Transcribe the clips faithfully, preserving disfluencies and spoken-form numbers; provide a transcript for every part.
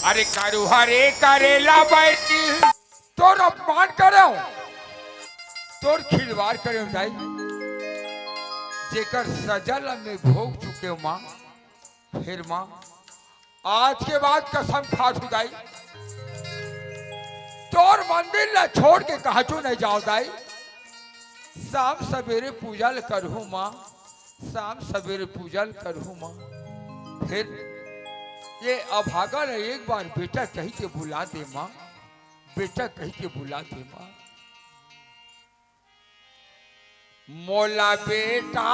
अरे करू हरे करेला बैठी। तोर अपमान करे हूँ, तोर खिलवाड़ करे हूँ दाई, जेकर सजा ला मैं भोग चुके हूँ माँ। फिर माँ, आज के बाद कसम खात हूँ दाई, तोर मंदिर ला छोड़ के कहाचू नहीं जाओ दाई। शाम सवेरे पूजा ल करहूँ माँ, शाम सवेरे पूजा ल करहूँ माँ। फिर ये अभागा ल एक बार बेटा कही के बुला दे माँ, बेटा कही के बुला दे माँ। मोला बेटा,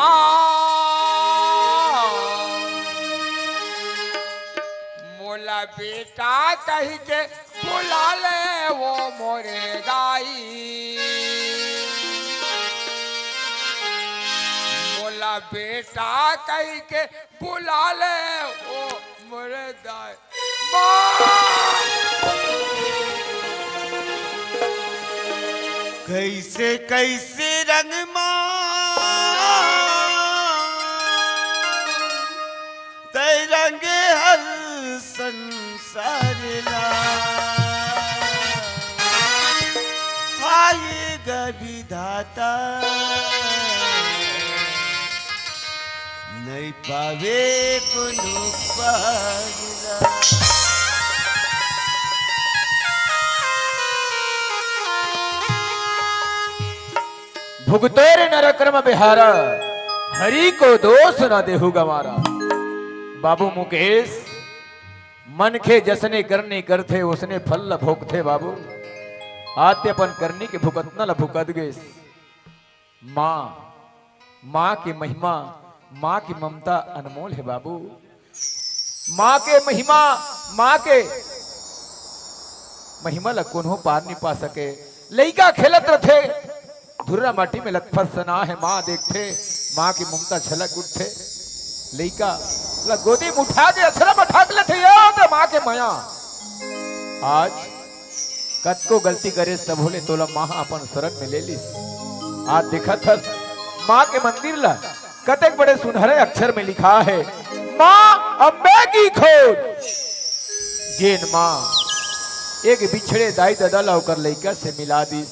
मोला बेटा कही के बुला ले वो मोरे दाई। मोला बेटा कही के बुला ले वो मोरे दाई। कैसे कैसे रंग मा तै रंग हर संसार ला। हाय ग विधाता, नहीं पावे कोनो पार ला। भुगतोर नर अक्रम बिहारा, हरि को दोष न देहु गंवारा। बाबू मुकेश, मनखे जसने करनी करथे, ओसने फल ल भोगथे बाबू। आज ते अपन करनी के भुगतना ल भुगत गेस। माँ, माँ के महिमा, माँ की ममता अनमोल हे बाबू। माँ के महिमा, माँ के महिमा ला कोनो पार नहीं पा सके। लइका खेलत रथे, धुर्रा माटी में लथपथ सना हे, माँ देखथे, माँ की ममता छलक उठथे। लइका ला गोदी में उठा के अचरा में ढाक लेथे, ये होथे माँ के मया। आज कतको गलती करे तभो ले तोला माँ ह अपन शरण में ले लिस। आज देखत हस माँ के मंदिर ला, कतेक बड़े सुनहरे अक्षर में लिखा हे, माँ अम्बे की खोज। जेन माँ एक बिछड़े दाई ददा ला ओकर लइका से मिला दिस,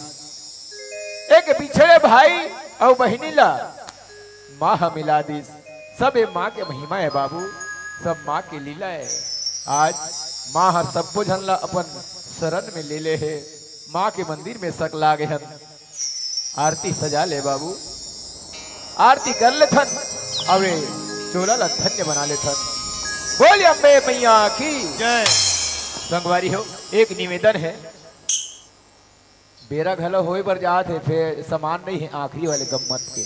एक बिछड़े भाई अउ बहिनी ला माँ ह मिला दिस। सब ए माँ के महिमा हे बाबू, सब माँ के लीला हे। आज माँ ह सब्बो झन ला अपन शरण में ले ले हे। माँ के मंदिर में सकला गे हन। आरती सजा ले बाबू, आरती कर लेथन, अवे चोला ला धन्य बना लेथन। बोल अम्बे मैया की जय। संगवारी हो, एक निवेदन हे, बेरा घलो होय बर जात हे, फेर समान नहीं हे आखिरी वाले गम्मत के।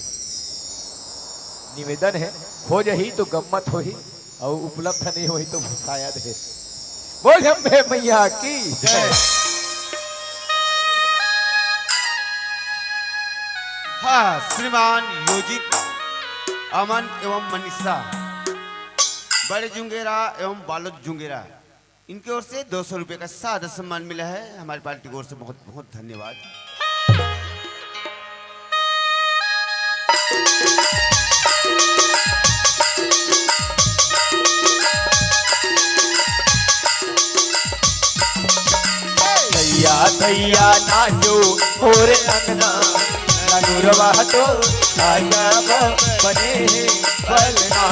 निवेदन हे, हो जही तो गम्मत होही, अउ उपलब्ध नहीं होही तो शायद हे। बोल अम्बे मैया की जय। हाँ, श्रीमान योजित, अमन एवं मनीषा, बड़े जुंगेरा एवं बालोद जुंगेरा, इनके ओर से दो सौ रुपये का सादा सम्मान मिला है। हमारी पार्टी की ओर से बहुत बहुत धन्यवाद। दैया दैया नाचो मोर अंगना, रनुरवा तो राजा बने हे पलना।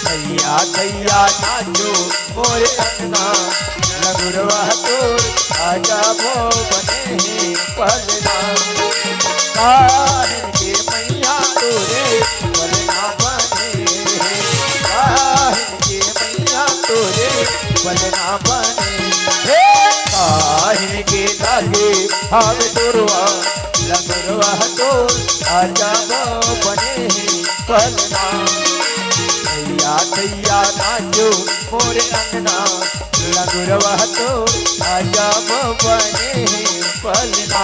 दैया दैया नाचो मोर अंगना, रनुरवा तो राजा बने हे पलना। काहे के मैया तोरे पलना बने हे, काहे के मैया तोरे पलना बने हे। काहे के लागे हावे तोरवा, लगरवा तो आजा बने हे पलना। दैया दैया नाचो मोर अंगना, लगरवा तो आजा बने हे पलना।